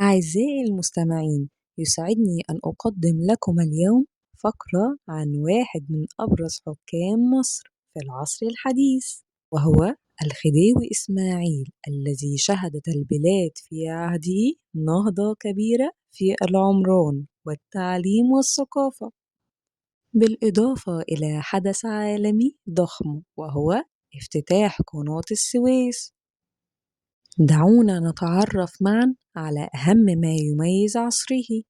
أعزائي المستمعين، يسعدني أن أقدم لكم اليوم فقرة عن واحد من أبرز حكام مصر في العصر الحديث، وهو الخديوي إسماعيل، الذي شهدت البلاد في عهده نهضة كبيرة في العمران والتعليم والثقافة، بالإضافة إلى حدث عالمي ضخم وهو افتتاح قناة السويس. دعونا نتعرف معا على أهم ما يميز عصره.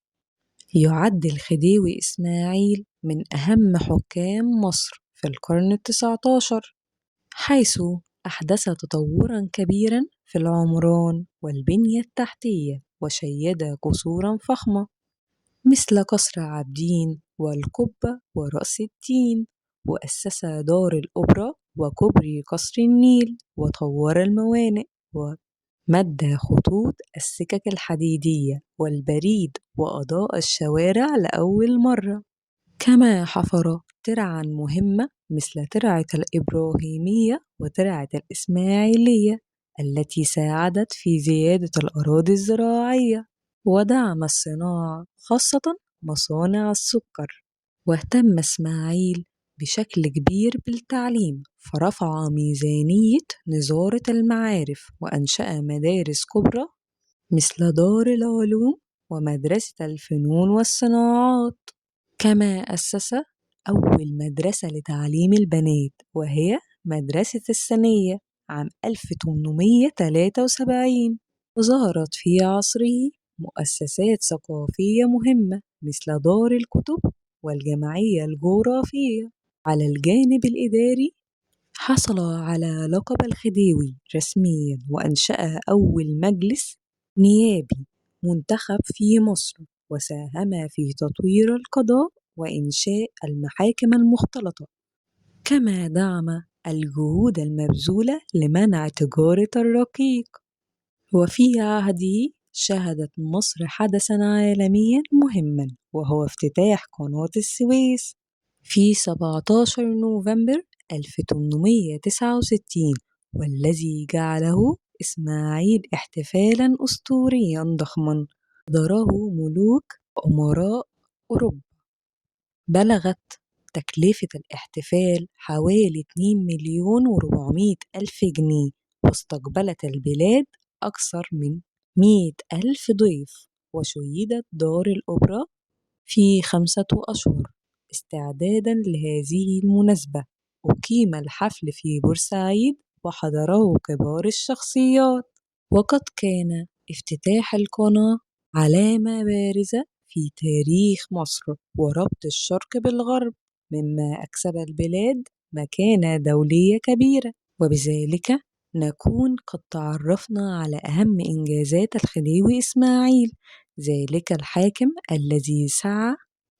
يعد الخديوي إسماعيل من أهم حكام مصر في القرن ال19، حيث أحدث تطورا كبيرا في العمران والبنية التحتية، وشيد قصورا فخمة مثل قصر عابدين والقبة ورأس التين، وأسس دار الأوبرا وكوبري قصر النيل، وطور الموانئ، ومد خطوط السكك الحديدية والبريد، وأضاء الشوارع لأول مرة. كما حفر ترعا مهمة مثل ترعة الإبراهيمية وترعة الإسماعيلية التي ساعدت في زيادة الأراضي الزراعية، ودعم الصناعة خاصة مصانع السكر. واهتم إسماعيل بشكل كبير بالتعليم، فرفع ميزانية نظارة المعارف وأنشأ مدارس كبرى مثل دار العلوم ومدرسة الفنون والصناعات. كما أسس أول مدرسة لتعليم البنات وهي مدرسة الثانية عام 1873. وظهرت في عصره مؤسسات ثقافية مهمة مثل دار الكتب والجمعية الجغرافية. على الجانب الإداري حصل على لقب الخديوي رسميا، وأنشأ أول مجلس نيابي منتخب في مصر، وساهم في تطوير القضاء وإنشاء المحاكم المختلطة. كما دعم الجهود المبذولة لمنع تجارة الرقيق. وفي عهده شهدت مصر حدثا عالميا مهما، وهو افتتاح قناة السويس في 17 نوفمبر 1869، والذي جعله إسماعيل احتفالا أسطوريا ضخما حضره ملوك أمراء أوروبا. بلغت تكلفة الاحتفال حوالي 2,400,000 جنيه، واستقبلت البلاد أكثر من 100,000 ضيف. وشيدت دار الأوبرا في 5 أشهر استعدادا لهذه المناسبة. أقيم الحفل في بورسعيد وحضره كبار الشخصيات. وقد كان افتتاح القناة علامة بارزة في تاريخ مصر وربط الشرق بالغرب، مما أكسب البلاد مكانة دولية كبيرة. وبذلك نكون قد تعرفنا على أهم إنجازات الخديوي إسماعيل، ذلك الحاكم الذي سعى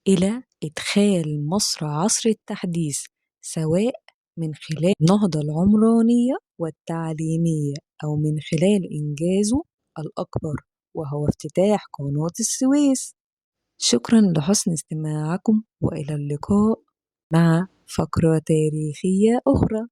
إلى إدخال مصر عصر التحديث، سواء من خلال النهضة العمرانية والتعليمية أو من خلال إنجازه الأكبر وهو افتتاح قناة السويس. شكرا لحسن استماعكم، وإلى اللقاء مع فقرة تاريخية أخرى.